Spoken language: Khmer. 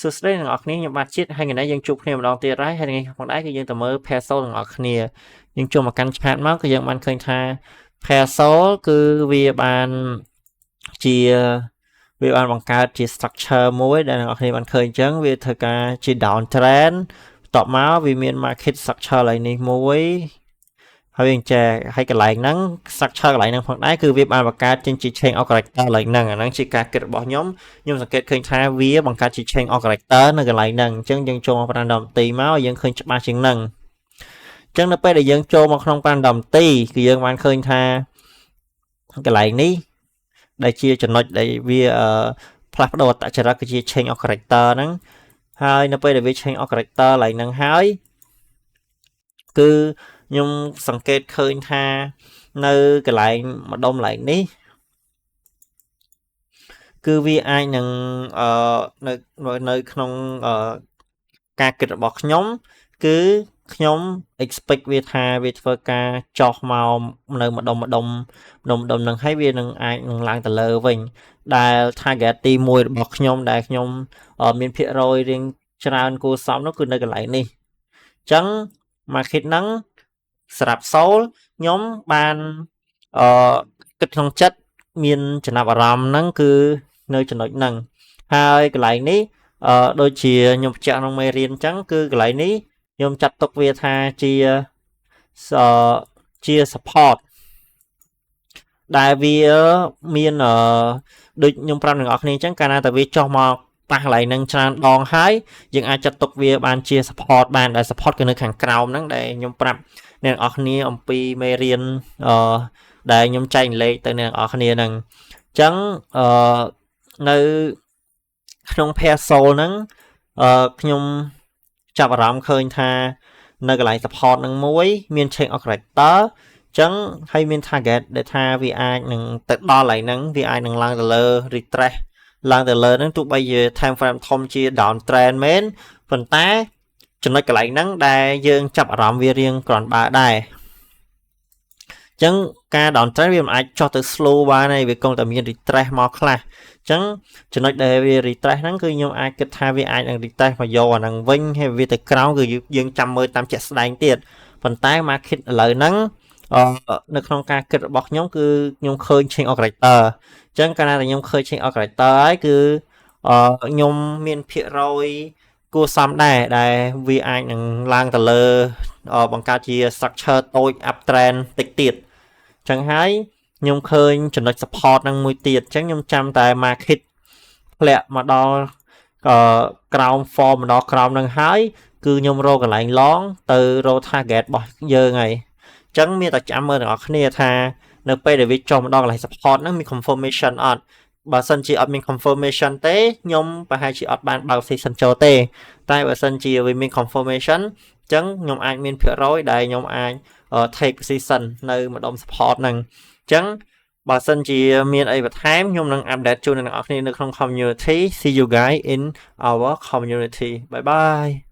សួស្តីអ្នកទាំងអស់គ្នាខ្ញុំបាទជាតិហើយថ្ងៃនេះយើងជួបគ្នាម្ដងទៀតហើយហើយថ្ងៃនេះផងដែរគឺយើងទៅមើល pair SOL ទាំងអស់គ្នាយើងចូលមកកាន់ chart មកគឺយើងបានឃើញថា pair SOL គឺវាបានបង្កើតជា structure មួយដែលអ្នកទាំងអស់គ្នាបានឃើញអញ្ចឹងវាធ្វើការជា down trend បន្ទាប់មកវាមាន market structure ឡើយនេះមួយហើយអញ្ចឹងហើយកន្លែងហ្នឹង structure កន្លែងហ្នឹងផងដែរគឺវាបានបង្កើតចេញជា change of character កន្លែងហ្នឹងអាហ្នឹងជាការគិតរបស់ខ្ញុំខ្ញុំសង្កេតឃើញថាវាបង្កើតជា change of character នៅកន្លែងហ្នឹងអញ្ចឹងយើងចូលមក5នាទីមកយើងឃើញច្បាស់ជាងហ្នឹងអញ្ចឹងនៅពេលដែលយើងចូលមកក្នុង5នាទីគឺយើងបានឃើញថាកន្លែងនេះដែលជាចំណុចដែលវាផ្លាស់ប្ដូរអត្តចរិតគឺជា change of character ហ្នឹងហើយនៅពេលដែលវា change of character កន្លែងហ្នឹងហើយគឺខ្ញុំសង្កេតឃើញថានៅកន្លែងម្ដុំកន្លែងនេះគឺវាអាចនឹងអឺនៅនៅក្នុងអឺការគិតរបស់ខ្ញុំគឺខ្ញុំ expect វាថាវាធ្វើការចោះមកនៅម្ដុំម្ដុំម្ដុំម្ដុំនឹងហើយវានឹងអាចនឹងឡើងទៅលើវិញដែល target ទី1របស់ខ្ញុំដែលខ្ញុំមានភាគរយរៀងច្រើនគួរសមនោះគឺនៅកន្លែងនេះអញ្ចឹង market ហ្នឹងសម្រាប់ SOL ខ្ញុំបានអឺគិតក្នុងចិត្តមានចំណាប់អារម្មណ៍ហ្នឹងគឺនៅចំណុចហ្នឹងហើយកន្លែងនេះអឺដូចជាខ្ញុំបញ្ជាក់ក្នុងមេរៀនអញ្ចឹងគឺកន្លែងនេះខ្ញុំចាត់ទុកវាថាជា support ដែលវាមានអឺដូចខ្ញុំប្រាប់អ្នកទាំងអស់គ្នាអញ្ចឹងកាលណាតែវាចុះមកប៉ះកន្លែងហ្នឹងច្រើនដងហើយយើងអាចចាត់ទុកវាបានជា support បានដែល support គឺនៅខាងក្រោមហ្នឹងដែលខ្ញុំប្រាប់អ្នកទាំងអស់គ្នាអំពីមេរៀនអឺដែលខ្ញុំចែករំលែកទៅអ្នកទាំងអស់គ្នាហ្នឹងអញ្ចឹងអឺនៅក្នុង pair SOL ហ្នឹងអឺខ្ញុំចាប់អារម្មណ៍ឃើញថានៅកន្លែង support នឹងមួយមាន change of character ចឹងហើយមាន target ដែលថាវាអាចនឹងទៅដល់កន្លែងហ្នឹងវាអាចនឹងឡើងទៅលើ retrace ឡើងទៅលើហ្នឹងទោះបីជា time frame ធំជា down trend មែនប៉ុន្តែចំណុចកន្លែងហ្នឹងដែលយើងចាប់អារម្មណ៍វារៀងគ្រាន់បើដែរអញ្ចឹងការ down trend វាមិនអាចចុះទៅ slow បានទេវាគង់តែមាន retrace មកខ្លះអញ្ចឹងចំណុចដែលវា retrace ហ្នឹងគឺខ្ញុំអាចគិតថាវាអាចនឹង retrace មកយកអាហ្នឹងវិញហើយវាទៅក្រោមគឺយើងចាំមើលតាមជាក់ស្ដែងទៀតប៉ុន្តែ market ឥឡូវហ្នឹងអឺនៅក្នុងការគិតរបស់ខ្ញុំគឺខ្ញុំឃើញ change of character អញ្ចឹងកាលណាតែខ្ញុំឃើញ change of character ហើយគឺអឺខ្ញុំមានភាគរយគួរសមដែរដែលវាអាចនឹងឡើងទៅលើបង្កើតជា structure តូច up trend តិចទៀតអញ្ចឹងហើយខ្ញុំឃើញចំណុច support នឹងមួយទៀតអញ្ចឹងខ្ញុំចាំតែ market ធ្លាក់មកដល់អឺក្រោម form មកដល់ក្រោមនឹងហើយគឺខ្ញុំរកកន្លែង long ទៅរក target របស់យើងហើយអញ្ចឹងមានតែចាំមើលទាំងអស់គ្នាថានៅពេលដែលវាចុះមកដល់កន្លែង support ហ្នឹងមាន confirmation អត់បើសិនជាអត់មាន confirmation ទេខ្ញុំប្រហែលជាអត់បានបើក session ចូលទេតែបើសិនជាវាមាន confirmation អញ្ចឹងខ្ញុំអាចមានភាគរយដែលខ្ញុំអាច take position នៅម្ដុំ support ហ្នឹងអញ្ចឹងបើសិនជាមានអីបន្ថែមខ្ញុំនឹង update ជូនអ្នកទាំងអស់គ្នានៅក្នុង community. See you guys in our community. Bye bye.